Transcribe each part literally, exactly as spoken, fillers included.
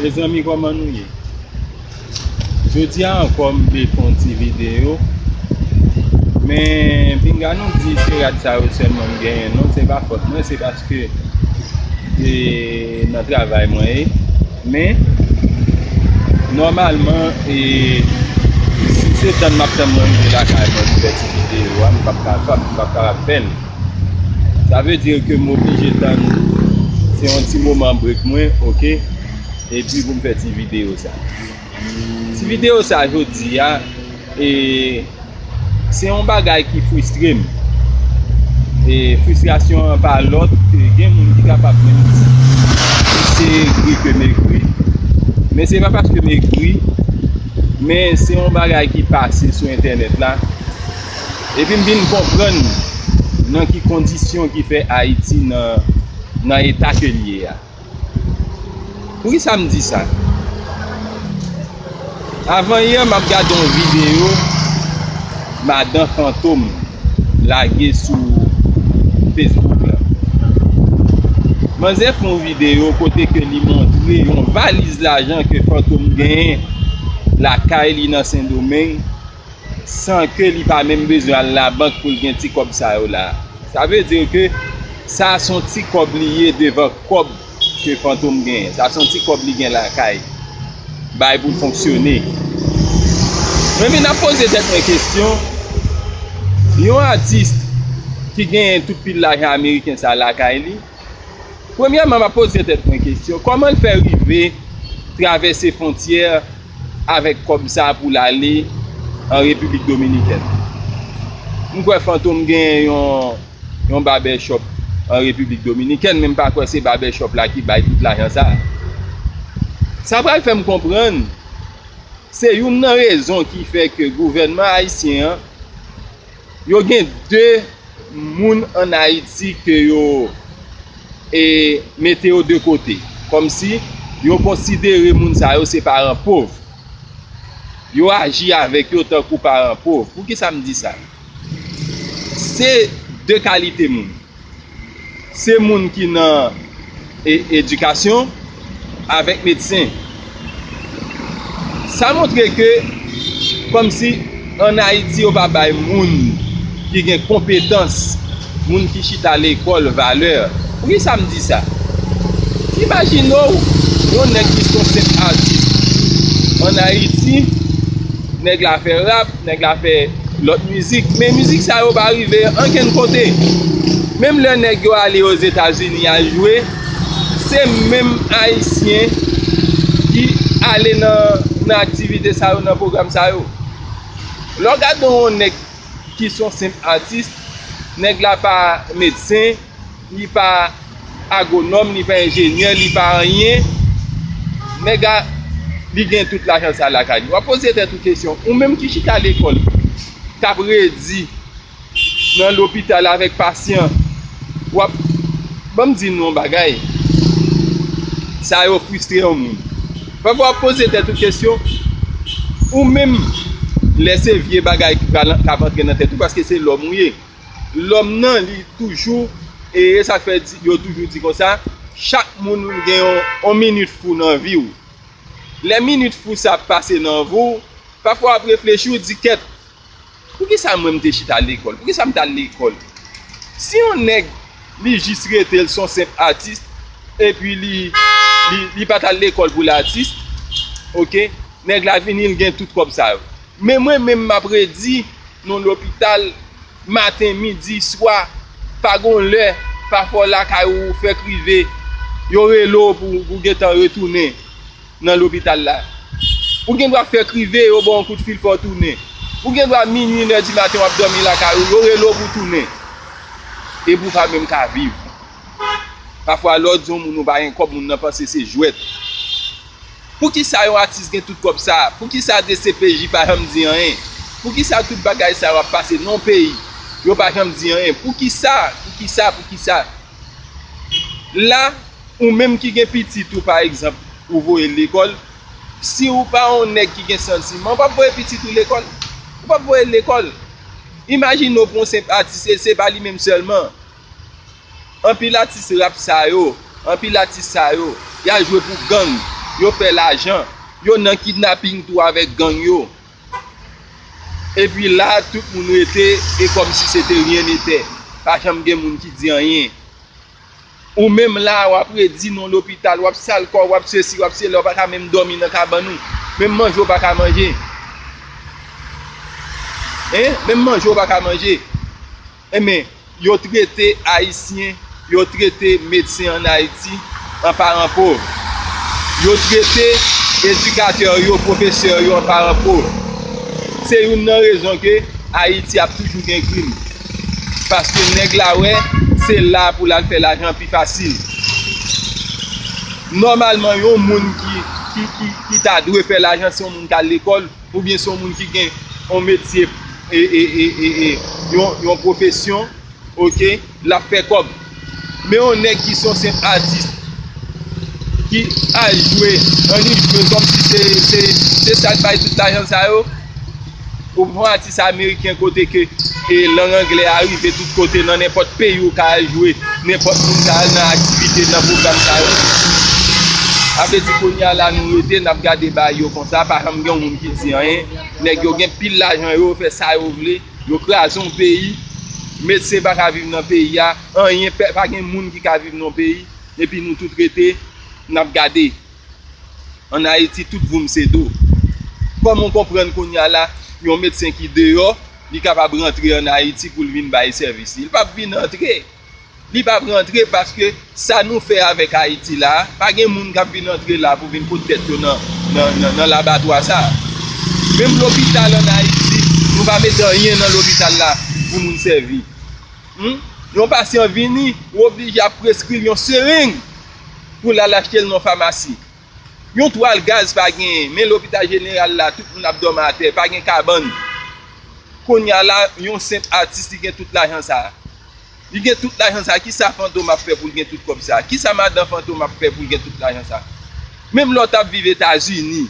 Mezanmi, kòman nou ye? Jodi a ankò, m vle fè yon ti videyo. Men, pinga nou di se rad sa yo sèlman m genyen. Non, se pa fòt mwen, se paske e nan travay mwen ye. Men, nòmalman, e, si se tann m ap tann mwen rive lakay mwen pou fè ti videyo a, m p ap kapab, m p ap kapab fè l. Sa vle di ke m oblije tann, se yon ti moman break mwen, oke? Epi pou m fè ti videyo sa. Ti videyo sa jodi a, e, se yon bagay ki fristre m. E fristrasyon an pa lòt ke gen moun ki kapab menm di se egri ke m egri. Men se pa paske m egri, men se yon bagay ki pase sou entènèt la. Epi m vin konprann nan ki kondisyon ki fè Ayiti nan, nan eta ke l ye a. Poukisa m di sa? Avan yè, m ap gade yon videyo Madan Fantom lage sou Facebook la. Manzè fè yon videyo kote ke li montre yon valiz lajan ke Fantom genyen lakay li nan Sendomeng, san ke li pa menm bezwen al labank pou l gen ti kòb sa yo la. Sa vle di ke sa se yon ti kòb li ye devan kòb ke Fantom genyen. Sa se yon ti kòb li gen lakay, bay pou l fonksyone. Mwen vin ap poze tèt mwen kesyon, yon atis ki genyen tout pil lajan ameriken sa lakay li, premyèman, m ap poze tèt mwen kesyon, kòman l fè rive travèse fwontyè avèk kòb sa pou l ale an Repiblik Dominikèn? M kwè Fantom genyen yon, yon barbershop an Repiblik Dominikèn, men m pa kwè se barbershop la ki bay tout lajan sa. Sa pral fè m konprann, se youn nan rezon ki fè ke gouvènman ayisyen an, yo gen de moun ann Ayiti ke yo, e, mete yo de kote. Kòmsi yo konsidere moun sa yo se paran pòv. Yo aji avèk yo tankou paran pòv. Poukisa m di sa? Se de kalite moun. Se moun ki nan e, edikasyon avèk medsen. Sa montre ke, kòmsi ann Ayiti, yo pa bay moun ki gen konpetans, moun ki chita lekòl, valè. Poukisa m di sa? Imajine w yon nèg ki se yon senp atis ann Ayiti, nèg la fè rap, nèg la fè lòt mizik, men mizik sa yo pa rive ankenn kote. Menm lè nèg yo ale Ozetazini al jwe, se menm Ayisyen ki ale nan, nan aktivite sa yo, nan pwogram sa yo. Lè w gade yon nèg ki se yon senp atis, nèg la pa medsen, li pa agwonòm, li pa enjenyè, li pa anyen. Nèg la, li gen tout lajan sa lakay li. W ap poze tèt ou kesyon, ou menm ki chita lekòl, k ap redi nan lopital avèk pasyan, w ap, ban m di nou yon bagay, sa yo fristre yon moun. Pafwa w ap poze tèt ou kesyon, ou menm, lè se vye bagay ki pral, k ap antre nan tèt ou, paske se lòm ou ye. Lòm nan, li toujou, e e sa k fè di, yo toujou di konsa, chak moun gen yon, yon minit fou nan vi w. Lè minit fou sa ap pase nan vi w, pafwa w ap reflechi, w di, kèt, poukisa mwen m te chita lekòl? Poukisa m t al lekòl? Si yon nèg, li jis rete, l se yon senp atis, epi li, li, li pa t al lekòl pou l atis, oke, nèg la vini, l gen tout kòb sa yo. Men mwen menm, m ap redi nan lopital, maten, midi, swa, pa gon lè, pafwa w lakay ou, ou fèk rive, yo rele w pou, pou gentan retounen nan lopital la. Ou gen dwa fèk rive, yo ba w yon kout fil, fò w tounen. Ou gen dwa minui, inè di maten, w ap dòmi lakay ou, yo rele w pou w tounen. Epi w pa menm ka viv. Pafwa, lè w di yon moun ou pa gen kòb, moun nan panse se jwèt. Poukisa yon atis gen tout kòb sa? Poukisa D C P J pa janm di anyen? Poukisa tout bagay sa yo ap pase nan yon peyi, yo pa janm di anyen? Poukisa? Poukisa? Poukisa? La, ou menm ki gen pitit ou, pa egzanp, ou voye l lekòl, si ou pa yon nèg ki gen santiman, ou p ap voye pitit ou lekòl. Ou p ap voye l lekòl. Imajine w pou yon senp atis, e se pa li menm sèlman. Anpil atis rap sa yo, anpil atis sa yo, y al jwe pou gang. Yo fè lajan. Yo nan kidnaping tou avèk gang yo. Epi la, tout moun rete e kòmsi se te ryen nete. Pa janm gen moun ki di anyen. Ou menm la, w ap redi non lopital, w ap sal kò w, w ap sesi, w ap sela, w pa ka menm dòmi nan kabann ou. Menm manje w pa ka manje. Hein? Menm manje w pa ka manje. Enben, yo trete Ayisyen, yo trete medsen ann Ayiti an paran pòv. Yo trete edikatè yo, pwofesè yo an paran pòv. Se youn nan rezon ke Ayiti ap toujou gen krim. Paske nèg la wè, se la pou l al fè lajan pi fasil. Nòmalman, yon moun ki, ki, ki, ki ta dwe fè lajan, se yon moun k al lekòl, oubyen se yon moun ki gen yon metye, e, e, e, e, e, yon, yon pwofesyon, oke, l ap fè kòb. Men yon nèg ki se yon senp atis, ki al jwe, annik jwe kòmsi se, se, se sa k bay tout lajan sa yo. Ou pran atis ameriken kote ke, e, lang anglè a rive tout kote, nan nenpòt peyi ou ka al jwe, nenpòt moun ka al nan aktivite, nan pwogram sa yo. Sa vle di kounye a la nou rete, n ap gade bagay yo konsa, pa janm gen yon moun ki di anyen. Nèg yo gen pil lajan yo, yo fè sa yo vle, yo kraze yon peyi, medsen pa ka viv nan peyi a, anyen, pa gen moun ki ka viv nan peyi, epi nou tout rete, n ap gade. Ann Ayiti, tout voum se do. Kòman w konprann kounye a la, yon medsen ki deyò, li kapab rantre ann Ayiti pou l vin bay sèvis li? Li p ap vin antre. Li p ap rantre paske sa nou fè avèk Ayiti la, pa gen moun k ap vin antre la pou vin pot tèt yo nan, nan, nan, nan labatwa sa. Menm lopital ann Ayiti, nou pa mete anyen nan lopital la pou moun sèvi. Hmm? Yon pasyan vini, ou oblije ap preskri l yon sereng pou l al achte l nan famasi. Yon twal gaz pa genyen, men lopital jeneral la, tout moun ap dòmi atè, pa gen kabann. Kounye a la, yon senp atis, li gen tout lajan sa a. Li gen tout lajan sa a. Kisa Fantom ap fè pou l gen tout kòb sa a? Kisa madan Fantom ap fè pou l gen tout lajan sa a? Menm lè w t ap viv Etazini,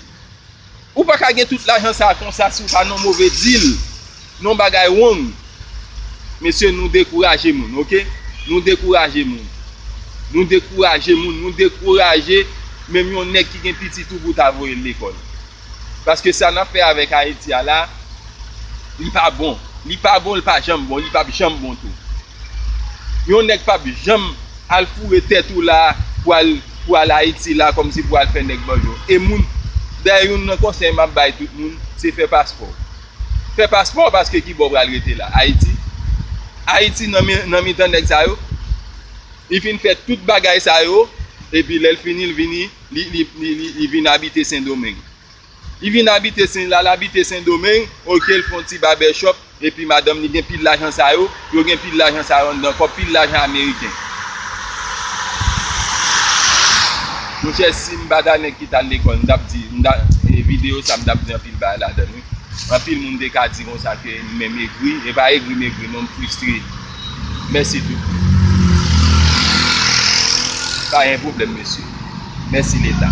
ou pa ka gen tout lajan sa a konsa si w pa nan move dil, nan bagay wrong. Mesye, nou dekouraje moun, oke? Nou dekouraje moun. Nou dekouraje moun, nou dekouraje menm yon nèg ki gen pitit ou pou w ta voye l lekòl. Paske sa n ap fè avèk Ayiti a la, li pa bon. Li pa bon, li pa janm bon, li p ap janm bon tou. Yon nèg p ap janm al foure tèt ou la pou al, pou al Ayiti la kòmsi pou al fè nèg bonjou. E moun, dayè youn nan konsèy m ap bay tout moun, se fè paspò. Fè paspò paske ki bò w pral rete la? Ayiti? Ayiti nan mi-, nan mitan nèg sa yo? Li fin fè tout bagay sa yo, epi lè l fini, l vini, li, li, li, li, li vin abite Sendomeng. Li vin abite Sen, l al abite Sendomeng, oke, l fè yon ti barbershop, epi madanm li gen pil lajan sa yo, yo gen pil lajan sa yo anndan kò, pil lajan ameriken. Monchè, si m pa ta nèg ki t al lekòl, m t ap di, m ta, e, videyo sa, m t ap di anpil bagay ladan l, wi. Anpil moun te ka di konsa ke m egri, e pa egri m egri, non, m fristre. Mèsi tou. Pa gen pwoblèm, mesye. Mèsi Leta.